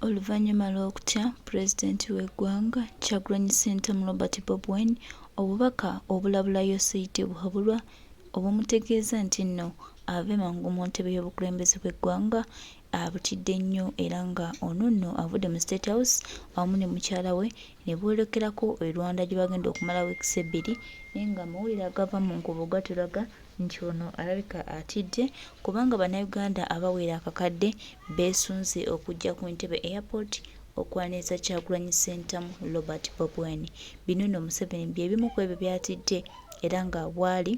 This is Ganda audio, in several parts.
Oluvannyuma lw'okutya Pulezidenti w'eggwanga Kyagulanyi Ssentamu Robert Bobi Wine obubaka obulabula Yoseri Tibuhaburwa obumutegeeza nti nno ave mangu mu ntebe y'obukulembeze bw'eggwanga abutidde nnyo era nga ono nno avudde mu State House awamu ne mukyala we ne boolekerako e Rwanda gye bagenda okumala wiikisi ebbiri naye ng'amawulire agava mu nkuubo gatulaga nti ono alabika atidde kubanga Bannayuganda abawera akakadde beesunze okujja ku Entebbe Airport okwaniriza Kyagulanyi Ssentamu Robert Bobi Wine. Bino nno Museveni bye bimu ku ebyo by'atidde era nga bw'ali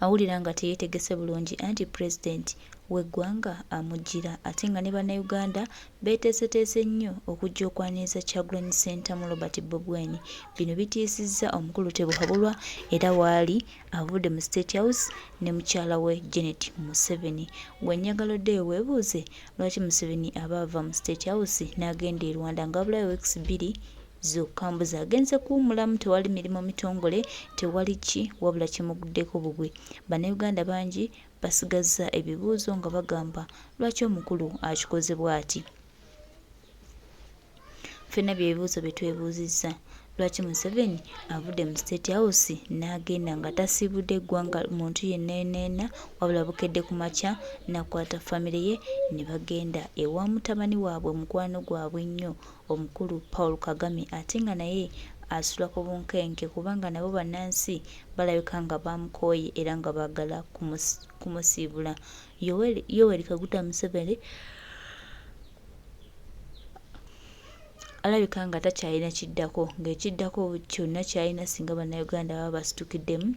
awulira nga teyeetegese bulungi anti Pulezidenti w'eggwanga amujjira ate nga ne Bannayuganda beeteeseteese nnyo okujja okwaniriza Kyagulanyi Ssentamu Robert Bobi Wine. Bino bitiisizza omukulu Tebuhaburwa era waali avudde mu State House ne mukyala we Janet Museveni. Gwe njagala oddeyo weebuuze lwaki Museveni aba ava mu State House n'agenda e Rwanda nga wabulayo weeks bbiri zokka mbu z'agenze kuwummulamu tewali mirimu mitongole tewali ki wabula kimuguddeko bugwi. Bannayuganda bangi basigazza ebibuuzo nga bagamba lwaki omukulu akikoze bwati. Ffenna bye bibuuzo bye twebuuzizza. Lwaki Museveni avudde mu State House n'agenda nga tasiibudde ggwanga muntu yenna yenna yenna wabula bukedde ku makya n'akwata famire ye ne bagenda ewa mutabani waabwe mukwano gwabwe ennyo omukulu Paul Kagame ate nga naye asula ku bunkenke kubanga nabo bannansi balabika nga baamukooye era nga baagala kumusiibula. Yoweri Kaguta Museveni alabika nga takyalina kiddako ng'ekiddako kyonna ky'alina singa Bannayuganda baba basitukiddemu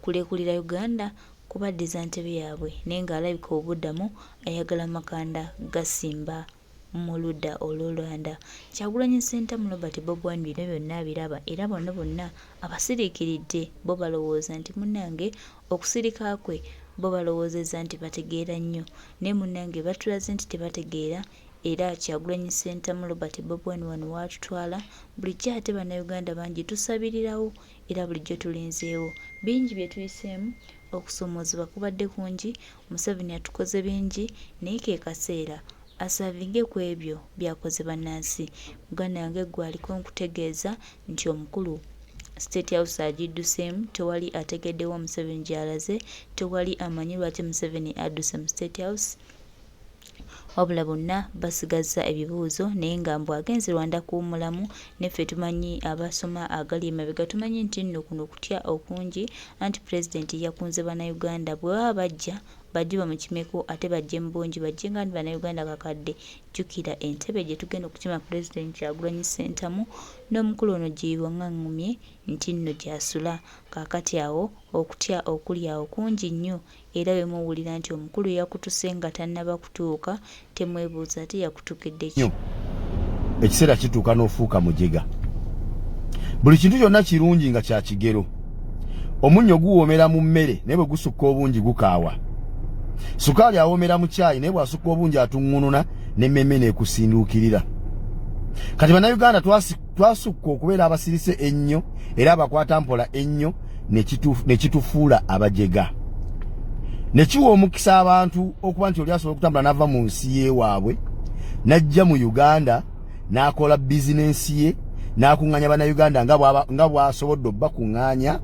kulekulira Uganda kubaddiza ntebe yaabwe naye ng'alabika obubudamu ayagala makanda gasimba mu ludda olw'Olwanda. Kyagulanyi Ssentamu Robert Bobi Wine bino byonna abiraba era bano bonna abasiriikiridde bo balowooza nti munnange okusirika kwe bo balowoozezza nti bategeera nnyo naye munnange batulaze nti tebategeera era Kyagulanyi Ssentamu Robert Bobi Wine wano w'atutwala bulijjo ate Bannayuganda bangi tusabirirawo era bulijjo tulinzeewo. Bingi bye tuyiseemu, okusoomoozebwa kubadde kungi, Museveni atukoze bingi naye ke kaseera asavinge kwebyo byakoze bannansi. Muganda wange ggwe aliko nkutegeeza nti omukulu State House agidduseemu, tewali ategedde wa Museveni gy'alaze, tewali amanyi lwaki Museveni adduse mu State House wabula bonna basigazza ebibuuzo naye nga mbu agenze Rwanda kuwummulamu ne ffe tumanyi abasoma agali emabega tumanyi nti nno kuno kutya okungi anti Pulezidenti yakunze Bannayuganda bwe baba bajja bajje bamukimeko ate bajje mu bungi bajje nga Bannayuganda kakadde jjukira Entebbe gye tugenda okukima Pulezidenti Kyagulanyi Ssentamu n'omukulu ono gye nti nno gy'asula kaakati awo okutya okuli awo kungi nnyo Era bwe muwulira nti omukulu yakutuse nga tannaba kutuuka, temwebuuza ate yakutukidde ki? Ekiseera kituuka n'ofuuka mujega. Buli kintu kyonna kirungi nga kya kigero. Omunnyo guwoomera mu mmere naye bwe gusukka obungi gukaawa. Sukaali awoomera mu caayi naye bw'asukka obungi atuŋŋununa n'emmeme n'ekusinduukirira. Kati Bannayuganda twasukka okubeera abasirise ennyo era abakwata mpola ennyo ne kitufuula abajega ne kiwa omukisa abantu okuba nti oli asobola okutambula n'ava mu nsi y'ewaabwe n'ajja mu Uganda n'akola bizinensi ye n'akuŋŋaanya Bannayuganda nga bw'asobodde obbakuŋŋaanya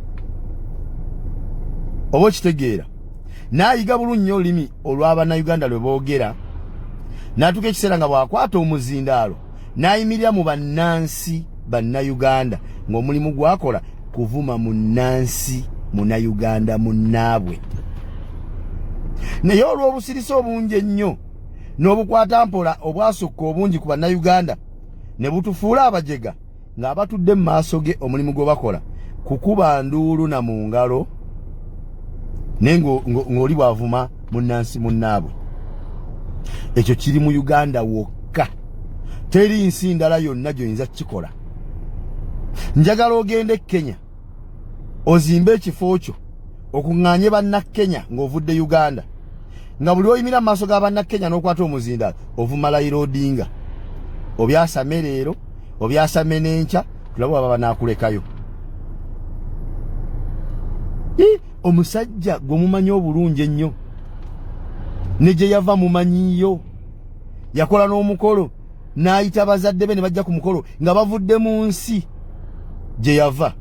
oba okitegeera n'ayiga bulungi nnyo olulimi olwa Bannayuganda lwe boogera n'atuuka ekiseera nga bw'akwata omuzindaalo n'ayimirira mu bannansi Bannayuganda ng'omulimu gwakola kuvuma munnansi Munayuganda munnaabwe. Naye olw'obusirise obungi ennyo n'obukwata mpola obwasukka obungi ku Bannayuganda ne butufuula abajega ng'abatudde mu maaso ge omulimu gwe bakola kukuba nduulu na mu ngalo naye ng'oli bw'avuma munnansi munnaabwe. Ekyo kiri mu Uganda wokka, teri nsi ndala yonna gy'oyinza kukikola. Njagala ogende e Kenya ozimbe ekifo kyo okuŋŋaanye Bannakenya ng'ovudde Uganda, nga buli oyimira mu maaso ga Bannakenya n'okwata omuzindaalo ovuma Raila Odinga, obyasame leero obyasame n'enkya, tulabe baba banaakulekayo. Omusajja gwe mumanyi obulungi ennyo ne gye yava mumanyiyo. Yakola n'omukolo n'ayita bazadde be ne bajja ku mukolo nga bavudde mu nsi gye yava,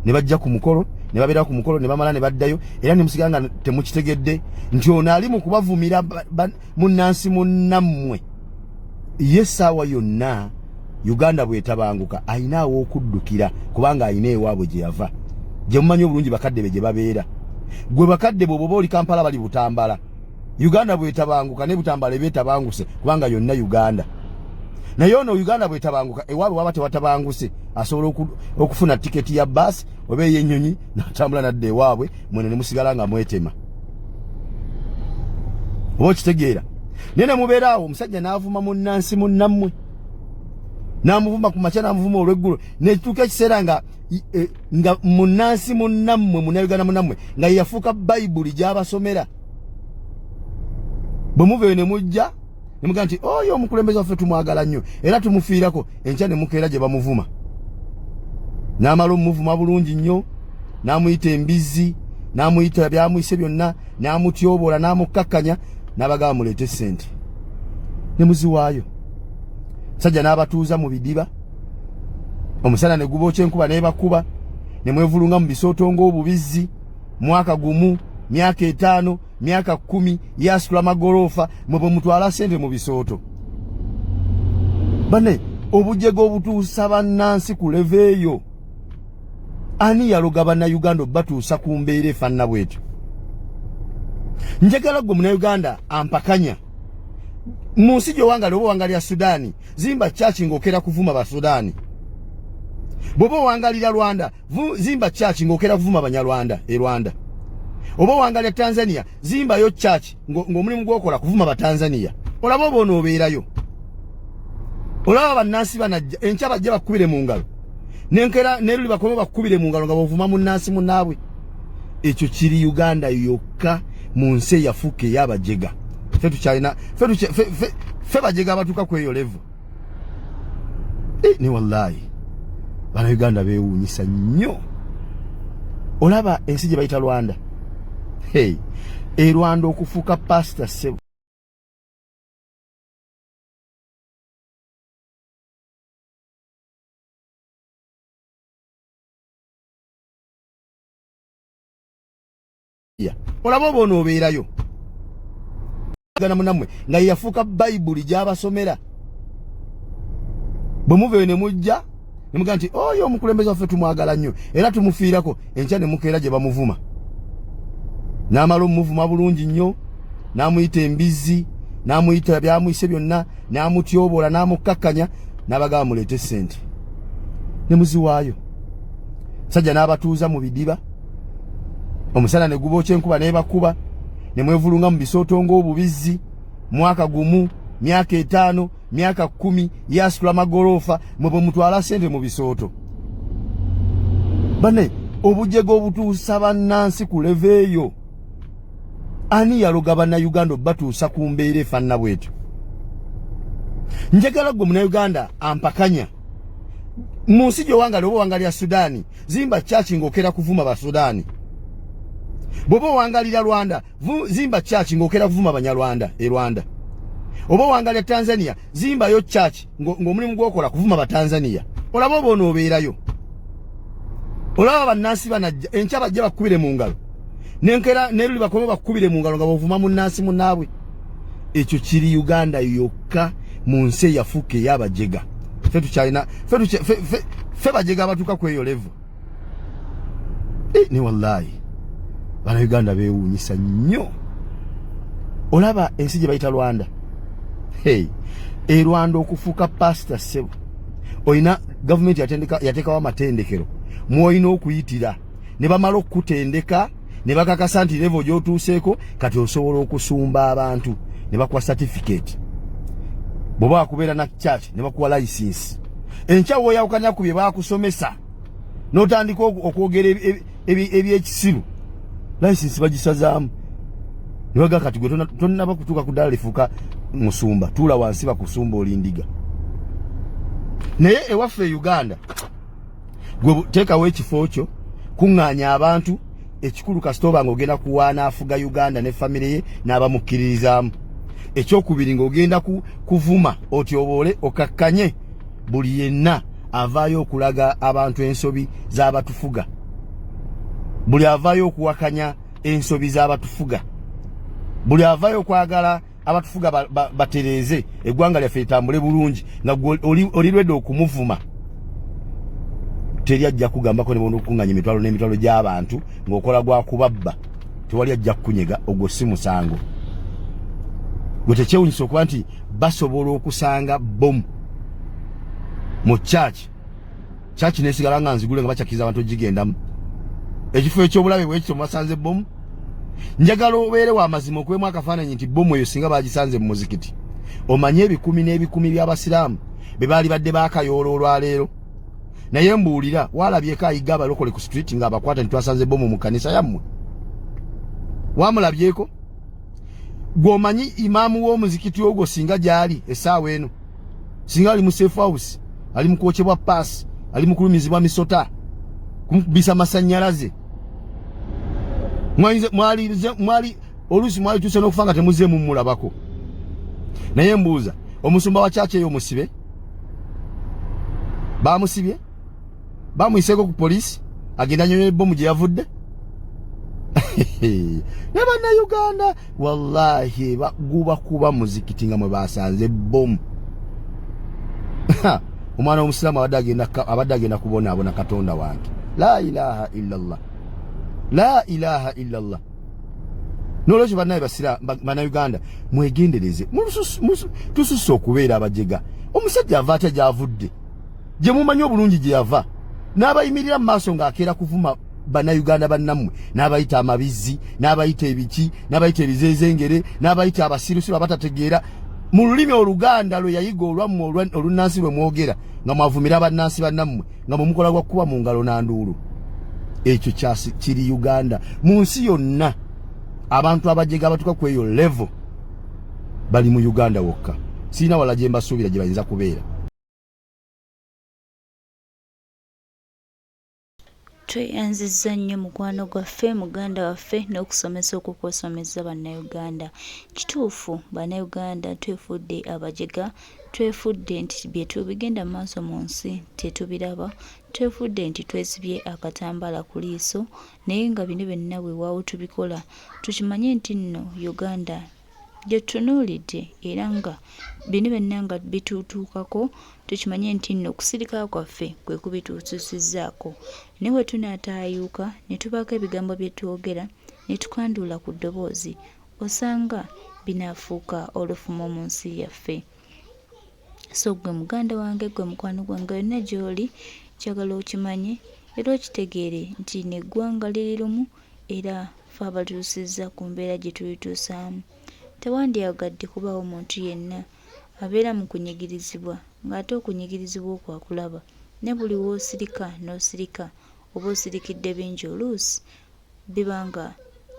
ne bajja ku mukolo ne babeera ku mukolo ne bamala ne baddayo, era ne musigala nga temukitegedde nti ono ali mu kubavumira munnansi munnammwe. Ye essaawa yonna Uganda bw'etabanguka alina aw'okuddukira, kubanga alina ewaabwe gye yava gye mumanyi obulungi bakadde be gye babeera. Gwe bakadde bwe bwoba oli Kampala bali Butambala. Uganda bw'etabanguka ne Butambala eba etabanguse, kubanga yonna Uganda. Naye ono Uganda bw'etabanguka ewaabwe waba tewatabanguse, asobola okufuna tiketi ya baasi oba ey'ennyonyi n'atambula nadda ewaabwe, mwene ne musigala nga mwetema. Oba okitegeera? Naye ne mubeera awo, omusajja n'avuma munnansi munnammwe, n'amuvuma ku makya, n'amuvuma olw'eggulo, netuuka ekiseera nga nga munnansi munnammwe, munnayuganda munnammwe, nga yeyafuuka bayibuli gy'abasomera. Bwe muva eyo ne mujja ne mugamba nti oyo omukulembeze waffe tumwagala nnyo era tumufiirako, enkya ne mukeera gye bamuvuma, n'amala omuvuma bulungi nnyo, n'amuyita embizzi, n'amuyita byamuyise byonna, n'amutyoboola, n'amukkakkanya, n'abagamba muleete ssente, ne muziwaayo. Sajja n'abatuuza mu bidiba, omusana ne gubookya, enkuba n'ebakuba, ne mwevulunga mu bisooto ng'obubizzi. Mwaka gumu, myaka 5, myaka 10, yasitula magoloofa, mwe bwe mutwala ssente mu bisooto. Bane obujega obutuusa bannansi ku level eyo, ani yaloga bannayuganda obatuusa ku mbeera efaanana bwetyo? Njagala gwe munnayuganda ampakanya mu nsi gy'owangali, oba owangalira Sudaani, zimba church ng'okera kuvuma Basudaani. Bw'oba owangalira Rwanda, zimba church ng'okera kuvuma Banyarwanda e Rwanda. Oba owangalira Tanzania, zimbayo church ng'omulimu gw'okola kuvuma Batanzania. Olaba oba onoobeerayo? Olaba bannansi banajja enkya bajja bakkubire mu ngalo, nenkera neruli bakome bakkubire mu ngalo nga bovuma munnansi munnaabwe? Ekyo kiri Uganda yokka mu nsi eyafuuka ey'abajega. Ffe tukyalina ffe bajega abatuuka ku eyo level. Ne wallahi bannayuganda beewuunyisa nnyo. Olaba ensi gye bayita Rwanda, hey, e Rwanda okufuuka pasita, ssebo. Olaba oba onoobeerayo? Gana munammwe nga yeyafuuka bayibuli gy'abasomera. Bwe muva eyo ne mujja ne mugamba nti oyo omukulembeze waffe tumwagala nnyo era tumufiirako, enkya ne mukeera gye bamuvuma, n'amala omuvuma bulungi nnyo, n'amuyita embizzi, n'amuyita byamuyise byonna, n'amutyoboola, n'amukkakkanya, n'abagamba muleete ssente, ne muziwaayo. Sajja n'abatuuza mu bidiba, omusana ne gubookya, enkuba n'ebakuba, ne mwevulunga mu bisooto ng'obubizzi. Mwaka gumu, myaka 5, myaka 10, yasitula magoloofa, mwe bwe mutwala ssente mu bisooto. Bane obujega obutuusa bannansi ku level eyo, ani yaloga bannayuganda obatuusa ku mbeera efaanana bwetyo? Njagala gwe munnayuganda ampakanya mu nsi gy'owangali, oba owangalira Sudaani, zimba church ng'okera kuvuma Basudaani. Bw'oba owangalira Rwanda, zimba church ng'okera kuvuma Banyarwanda e Rwanda. Oba owangalira Tanzania, zimbayo church ng'omulimu gw'okola kuvuma Batanzania. Olaba oba onoobeerayo? Olaba bannansi banajja enkya bajja bakkubire mu ngalo, nenkera neruli bakome bakkubire mu ngalo nga bovuma munnansi munnaabwe? Ekyo kiri Uganda yokka mu nsi eyafuuka ey'abajega. Ffe tukyalina ffe bajega abatuuka ku eyo level. Ne wallahi bannayuganda beewuunyisa nnyo. Olaba ensi gye bayita Rwanda, hey, e Rwanda okufuuka pasita, ssebo, olina gavumenti yateekawo amatendekero mwolina okuyitira, ne bamala okukutendeka ne bakakasa nti level gy'otuuseeko kati osobola okusumba abantu, ne bakuwa certificate. Bw'oba wakubeera na church, ne bakuwa license. Enkya wooyawukanya ku bye baakusomesa n'otandika okwogera ebyekisiru, license bagisazaamu ne baga kati gwe tonnaba kutuuka ku ddala lifuuka musumba, tuula wansi bakusumba olindiga. Naye ewaffe e Uganda, gwe teekawo ekifo kyo, kuŋŋaanya abantu, ekikulu kasita oba nga ogenda kuwaana afuga Uganda ne famire ye n'abamukkiririzaamu. Ekyokubiri, ng'ogenda kuvuma otyoboole okakkanye buli yenna avaayo okulaga abantu ensobi z'abatufuga, buli avaayo okuwakanya ensobi z'abatufuga, buli avaayo okwagala abatufuga batereeze eggwanga lyaffe litambule bulungi, nga oli lwedde okumuvuma. Teri ajja kugambako ne bonokunganya emitwalo n'emitwalo gy'abantu ng'okola gwa kubabba, tewali ajja kukunyega. Ogwo si musango. Gwe tekyewunyisa okuba nti basobola okusanga bomu mu church, church nesigala nga nzigule nga bakyakiriza abantu ogigendamu, ekifo ekyobulabe bwekityo mubasanze bomu? Njagala obeere wa mazima okuwemu akafaananyi nti bomu eyo singa bagisanze mu muzikiti, omanye ebikumi n'ebikumi by'abasiraamu be baali badde bakayoola olwaleero. Naye mbuulira, walabyeko ayiga abalokole ku street nga abakwata nti twasanze bomu mu kanisa yammwe? Wamulabyeko? Gwomanyi imaamu w'omuzikiti ogwo singa gyali essaawa eno, singa ali mu safe house, ali mu kwokyebwa paasi, ali mu kulumizibwa misota, kumukubisa masannyalaze, mwali oluusi mwalituuse n'okufa nga temuzeemu mumulabako. Naye mbuuza, omusumba wa kyaki eyo omusibe bamusibye, bamuyiseeko ku poliisi, agenda nyonyo ebomu gye yavudde? Ne bannayuganda wallahi guba kuba muzikiti nga mwe basanze bomu, omwana w'omusiraamu abadde agenda kubonaabona. Katonda wange, la ilaha illallah, la ilaha illallah. Nolwekyo bannaye bannayuganda mwegendereze, tususse okubeera abajega. Omusajja ava atya gy'avudde, gye mumanyi obulungi gye yava, n'abayimirira mu maaso ng'akeera kuvuma bannayuganda bannammwe, n'abayita amabizzi, n'abayita ebiki, n'abayita ebizeezengere, n'abayita abasirusiru abatategeera mu lulimi oluganda lwe yayiga olwammwe olunnansi lwe mwogera, nga mwavumira bannansi bannammwe, nga mwemukola gwa kukuba mu ngalo na nduulu. Ekyo kiri Uganda. Mu nsi yonna abantu abajega abatuuka ku eyo level bali mu Uganda wokka. Sirina wala gye mbasuubira gye bayinza kubeera. Tweyanzizza nnyo mukwano gwaffe, muganda waffe n'okusomesa okwo kw'osomezza Bannayuganda. Kituufu Bannayuganda twefudde abajega, twefudde nti bye bigenda mu maaso mu nsi tetubiraba, twefudde nti twesibye akatambaala ku liiso naye nga bino byonna weewaawo tubikola. Tukimanye nti nno Uganda gyetutunuulidde era nga bino byonna nga bitutuukako, tukimanye nti nno okusirika kwaffe kwe kubituutusizzaako. Naye bwe tunaataayuuka ne tubaako ebigambo bye twogera ne tukanduula ku ddoboozi, osanga binaafuuka olufumo mu nsi yaffe. So ggwe muganda wange, ggwe mukwano gwange yonna gy'oli, njagala okimanye era okitegeere nti lino eggwanga liri lumu era ffe abalituusizza ku mbeera gye tulituusaamu. Tewandyagadde kubaawo muntu yenna abeera mu kunyigirizibwa ng'ate okunyigirizibwa okwo akulaba. Ne buli w'osirika n'osirika oba osirikidde bingi oluusi biba nga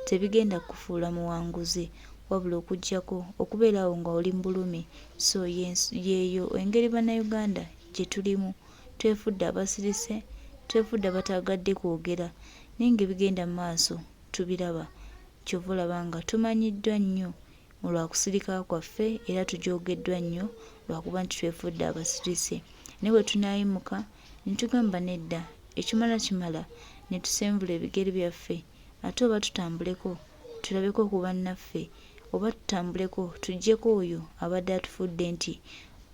tebigenda kukufuula muwanguzi wabula okuggyako okubeera awo nga oli mu bulumi. So y'eyo engeri Bannayuganda gye tulimu. Twefudde abasirise, twefudde abataagadde kwogera naye ng'ebigenda mu maaso tubiraba. Ky'ova olaba nga tumanyiddwa nnyo lwa kusirika kwaffe era tujoogeddwa nnyo lwakuba nti twefudde abasirise. Naye bwe tunaayimuka ne tugamba nedda, ekimala kimala, ne tusenvula ebigere byaffe ate oba tutambuleko tulabeko ku bannaffe oba tutambuleko tuggyeko oyo abadde atufudde nti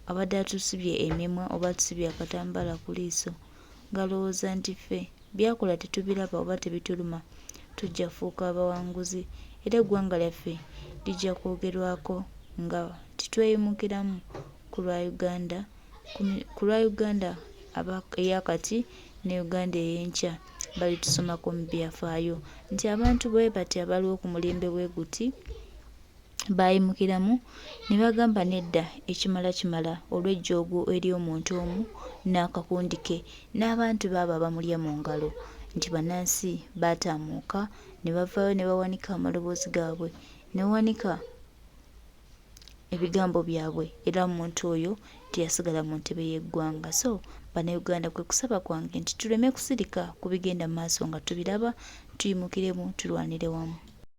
abadde atusibye emimwa oba atusibye akatambaala ku liiso ng'alowooza nti ffe by'akola tetubiraba oba tebituluma, tujja fuuka abawanguzi era eggwanga lyaffe lijja kwogerwako nga nti tweyimukiramu ku lwa Uganda ku lwa Uganda eya kati ne Uganda ey'enkya. Balitusomako mu byafaayo nti abantu bwe bati abaliwo ku mulembe bwe guti baayimukiramu ne bagamba nedda ekimala kimala olw'ejjoogo ery'omuntu omu n'akakundi ke n'abantu be abo abamulya mu ngalo, nti bannansi baataamuuka ne bavaayo ne bawanika amaloboozi gaabwe ne bawanika ebigambo byabwe era omuntu oyo teyasigala mu ntebe y'eggwanga. So Bannayuganda kwe kusaba kwange nti tuleme kusirika ku bigenda mu maaso nga tubiraba, tuyimukiremu tulwanire wamu.